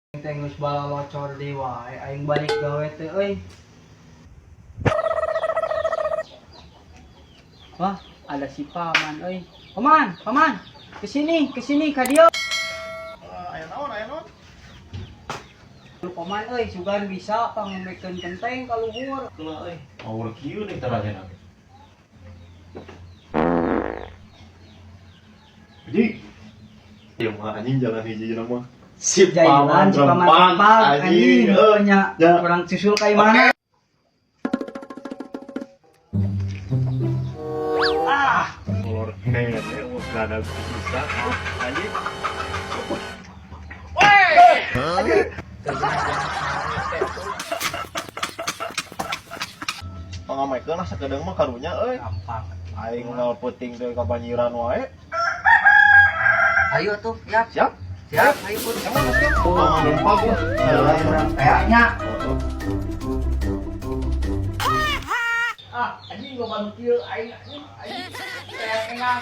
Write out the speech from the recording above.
Teh geus balalocor deui wae aing balik gawe teh euy. Wah, ada si paman euy. Paman, paman, kesini, kesini ka dieu. Aya naon, aya naon? Lu paman euy, sugan bisa pangombekeun kenteng ka luhur. Kela euy. Power kieu nih taranya. Jadi, ya mah anjing jalan hiji mah. Si Jailan, si paman rempang, anjing. Heuh nya, Ya. Kurang susul ka imahna. Ah, Kolor kene gak ada bisa anjing. Pangamaikeun lah sakedeung mah karunya euy. Gampang. Aing ngal peuting teh kabanjiran wae. Ayo tuh, siap. Siap? Siap, ayo pun. Emang siap? Paman rempang lah. Urang tea nya. Ah, anjing gua bantu kieu aing anjing. Aing enak.